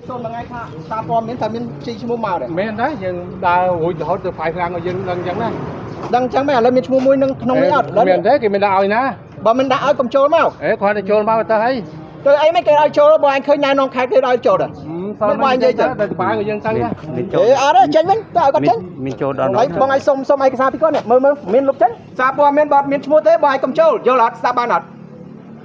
សូមមួយថ្ងៃថាសារព័ត៌មានថាមានជីឈ្មោះមកដែរ មែនដែរយើងដើររួចរហូតទៅផ្សាយខ្លាំងឲ្យយើងដឹងអញ្ចឹងណា ដឹងអញ្ចឹងមែនឥឡូវមានឈ្មោះមួយនឹងក្នុងនេះអត់ មានទេគេមិនដាក់ឲ្យណា បើមិនដាក់ឲ្យកុំចូលមក អេគាត់ទៅចូលមកទៅអី ទៅអីមិនគេឲ្យចូលបើអញឃើញណែនាំខេត្តគេឲ្យចូលដែរ មិនបាយនិយាយទៅតែបាយក៏យើងទៅដែរ មានចូល អេអត់ទេចេញវិញទៅឲ្យគាត់ចេញ មានចូលដល់ ហើយបងឲ្យសុំឯកសារពីគាត់នេះមើលមើលមានលុបចេញសារព័ត៌មានបើអត់មានឈ្មោះទេបើឲ្យកុំចូលយល់អត់ស្ដាប់បានអត់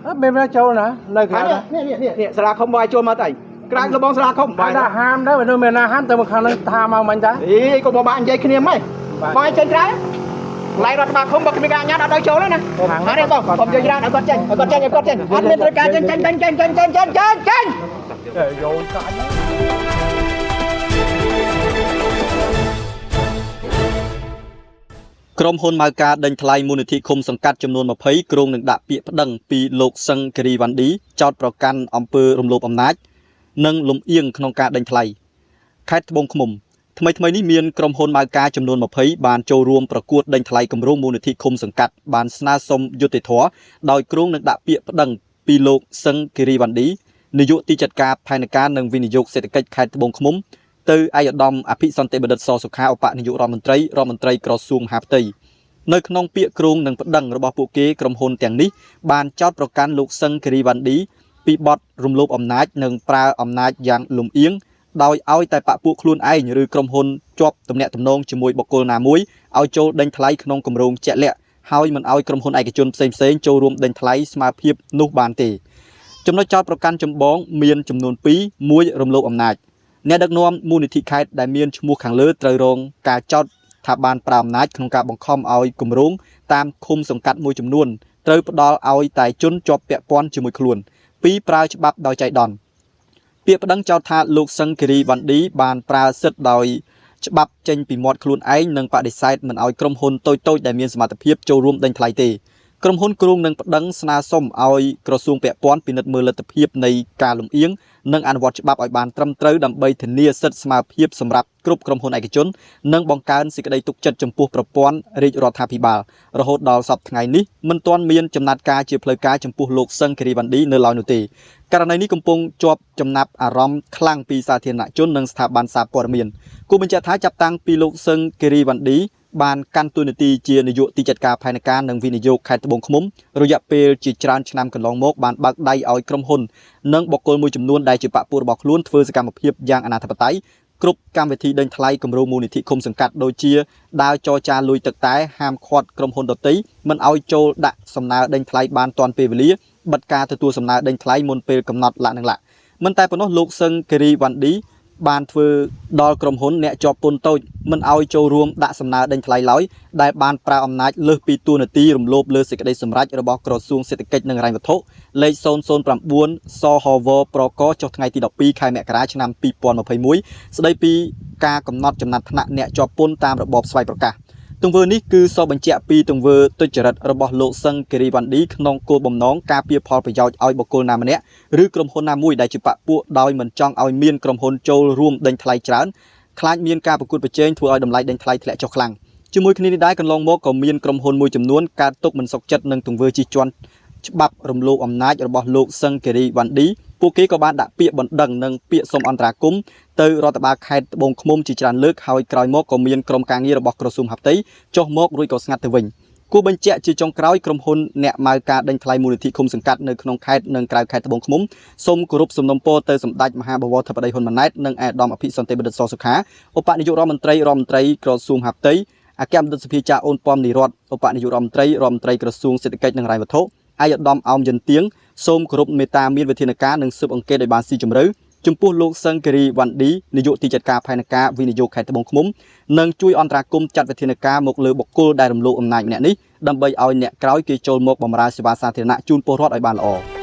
អត់មានចូលណានៅក្រៅ នេះនេះនេះសាលាឃុំបើឲ្យចូលមកទៅអីក្រៅលបងសាលាឃុំ បាយដាក់ហាមដែរបើនៅមានណាហាមទៅមកខាងនឹងថាមកមិញតា អីកុំមកបាក់និយាយគ្នាម៉េចបងឲ្យចេញក្រៅកន្លែងរដ្ឋបាលឃុំបើគ្មានការអនុញ្ញាតអត់ឲ្យចូលទេណាហើយនេះបងកុំនិយាយច្រើនឲ្យគាត់ចេញឲ្យគាត់ចេញឲ្យគាត់ចេញអត់មានត្រូវការចេញចេញចេញចេញចេញចេញចេញចេញចេញ យោសាច់ ក្រុមហ៊ុនម៉ៅការដេញថ្លៃមូលនិធិឃុំសង្កាត់ចំនួន20គ្រោងនឹងដាក់ពាក្យប្តឹងពីលោកសឹងគិរីវ៉ាន់ឌីចោតប្រកាន់អំពើរំលោភអំណាចនិងលំអៀងក្នុងការដេញថ្លៃខេត្តត្បូងឃ្មុំថ្មីថ្មីនេះមានក្រុមហ៊ុនម៉ៅការចំនួន20បានចូលរួមប្រកួតដេញថ្លៃគម្រោងមូលនិធិឃុំសង្កាត់បានស្នើសុំយុត្តិធម៌ដោយគ្រោងនឹងដាក់ពាក្យប្តឹងពីលោកសឹងគិរីវ៉ាន់ឌីនាយកទីចាត់ការផែនការនិងវិនិយោគសេដ្ឋកិច្ចខេត្តត្បូងឃ្មុំទៅឯកឧត្តមអភិសន្តិបណ្ឌិតសសុខាឧបនាយករដ្ឋមន្ត្រីរដ្ឋមន្ត្រីក្រសួងមហាផ្ទៃនៅក្នុងពាក្យគ្រោងនឹងប្តឹងរបស់ពួកគេក្រុមហ៊ុនទាំងនេះបានចោទប្រកាន់លោកសឹងគិរីវ៉ាន់ឌីពីបទរំលោភអំណាចនិងប្រើអំណាចយ៉ាងលំអៀងដោយឲ្យតែបពពួកខ្លួនឯងឬក្រុមហ៊ុនជាប់ទំនាក់ទំនងជាមួយបុគ្គលណាមួយឲ្យចូលដេញថ្លៃក្នុងគម្រោងជាក់លាក់ហើយមិនឲ្យក្រុមហ៊ុនឯកជនផ្សេងៗចូលរួមដេញថ្លៃស្មើភាពនោះបានទេចំណុចចោទប្រកាន់ចម្បងមានចំនួន2 1រំលោភអំណាចអ្នកដឹកនាំមូលនិធិខេត្តដែលមានឈ្មោះខាងលើត្រូវរងការចោទថាបានប្រើអំណាចក្នុងការបង្ខំឲ្យគម្រោងតាមឃុំសង្កាត់មួយចំនួនត្រូវផ្ដល់ឲ្យតែជនជាប់ពាក់ព័ន្ធជាមួយខ្លួន2ប្រើច្បាប់ដោយចៃដន្យពាក្យប្តឹងចោទថាលោកសឹងគិរីវ៉ាន់ឌីបានប្រើសិទ្ធិដោយច្បាប់ចេញពីមាត់ខ្លួនឯងនិងបដិសេធមិនឲ្យក្រុមហ៊ុនតូចៗដែលមានសមត្ថភាពចូលរួមដេញថ្លៃទេក្រុមហ៊ុនគ្រោងនឹងប្តឹងស្នើសុំឲ្យក្រសួងពាក់ព័ន្ធពិនិត្យមើលលទ្ធភាពនៃការលំអៀងនិងអនុវត្តច្បាប់ឲ្យបានត្រឹមត្រូវដើម្បីធានាសិទ្ធិស្មើភាពសម្រាប់គ្រប់ក្រុមហ៊ុនឯកជននិងបង្កើនសេចក្តីទុកចិត្តចំពោះប្រព័ន្ធរាជរដ្ឋាភិបាលរហូតដល់សប្តាហ៍ថ្ងៃនេះមិនទាន់មានចំណាត់ការជាផ្លូវការចំពោះលោកសឹងគិរីវ៉ាន់ឌីនៅឡើយនោះទេករណីនេះកំពុងជាប់ចំណាប់អារម្មណ៍ខ្លាំងពីសាធារណជននិងស្ថាប័នសារព័ត៌មានគូបញ្ជាក់ថាចាប់តាំងពីលោកសឹងគិរីវ៉ាន់ឌីបានកាន់តួនាទីជានាយកទីចាត់ការផែនការនិងវិនិយោគខេត្តត្បូងឃ្មុំរយៈពេលជាច្រើនឆ្នាំកន្លងមកបានបើកដៃឲ្យក្រុមហ៊ុននិងបុគ្គលមួយចំនួនដែលជាបក្សពួករបស់ខ្លួនធ្វើសកម្មភាពយ៉ាងអនាធិបតេយ្យគ្រប់កម្មវិធីដេញថ្លៃគម្រោងមូលនិធិឃុំសង្កាត់ដូចជាដើរចរចាលុយទឹកតែហាមឃាត់ក្រុមហ៊ុនដទៃមិនឲ្យចូលដាក់សំណើដេញថ្លៃបានទាន់ពេលវេលាបិទការទទួលសំណើដេញថ្លៃមុនពេលកំណត់លក្ខនឹងលក្ខមិនតែប៉ុណ្ណោះលោកសឹងគិរីវ៉ាន់ឌីបានធ្វើដល់ក្រុមហ៊ុនអ្នកជាប់ពន្ធតូចមិនឲ្យចូលរួមដាក់សំណើដេញថ្លៃឡើយដែលបានប្រើអំណាចលើសពីតួនាទីរំលោភលើសេចក្តីសម្រេចរបស់ក្រសួងសេដ្ឋកិច្ចនិងហិរញ្ញវត្ថុលេខ009សហវប្រកចុះថ្ងៃទី12ខែមករាឆ្នាំ2021ស្តីពីការកំណត់ចំណាត់ថ្នាក់អ្នកជាប់ពន្ធតាមរបបស្វ័យប្រកាសទង្វើនេះគឺសបញ្ជាក់ពីទង្វើទុច្ចរិតរបស់លោកសឹងគិរីវ៉ាន់ឌីក្នុងគោលបំណងការពារផលប្រយោជន៍ឲ្យបុគ្គលណាម្នាក់ឬក្រុមហ៊ុនណាមួយដែលជាបក្សពួកដោយមិនចង់ឲ្យមានក្រុមហ៊ុនចូលរួមដេញថ្លៃច្រើនខ្លាចមានការប្រកួតប្រជែងធ្វើឲ្យតម្លៃដេញថ្លៃធ្លាក់ចុះខ្លាំងជាមួយគ្នានេះដែរកន្លងមកក៏មានក្រុមហ៊ុនមួយចំនួនកើតទុកមិនសុខចិត្តនឹងទង្វើជិះជាន់ច្បាប់រំលោភអំណាចរបស់លោកសឹងគិរីវ៉ាន់ឌីពួកគេក៏បានដាក់ពាក្យបណ្ដឹងនិងពាក្យសុំអន្តរាគមន៍ទៅរដ្ឋបាលខេត្តត្បូងឃ្មុំជាច្រើនលើកហើយក្រោយមកក៏មានក្រុមការងាររបស់ក្រសួងមហាផ្ទៃចុះមករួចក៏ស្ងាត់ទៅវិញគួរបញ្ជាក់ជាចុងក្រោយក្រុមហ៊ុនអ្នកម៉ៅការដេញថ្លៃមូលនិធិឃុំសង្កាត់នៅក្នុងខេត្តនិងក្រៅខេត្តត្បូងឃ្មុំសូមគោរពសំណូមពរទៅសម្ដេចមហាបវរធិបតីហ៊ុនម៉ាណែតនិងឯកឧត្តមអភិសន្តិបណ្ឌិតសសុខាឧបនាយករដ្ឋមន្ត្រីរដ្ឋមន្ត្រីក្រសួងមហាផ្ទៃអគ្គបណ្ឌិតសភាចាអូនពំនិរដ្ឋឧបនាយករដ្ឋមន្ត្រីរដ្ឋមន្ត្រីក្រសួងសេដ្ឋកិច្ចនិងហិរញ្ញវត្ថុឯកឧត្តមអោមយិនទៀងសូមគោរពមេត្តាមានវិធានការនិងស៊ើបអង្កេតឲ្យបានស៊ីជម្រៅចំពោះលោកសឹងគិរីវ៉ាន់ឌីនាយកទីចាត់ការផែនការវិនិយោគខេត្តត្បូងឃ្មុំនិងជួយអន្តរាគមន៍ចាត់វិធានការមកលើបុគ្គលដែលរំលោភអំណាចម្នាក់នេះដើម្បីឲ្យអ្នកក្រោយគេចូលមកបម្រើសេវាសាធារណៈជូនពលរដ្ឋឲ្យបានល្អ។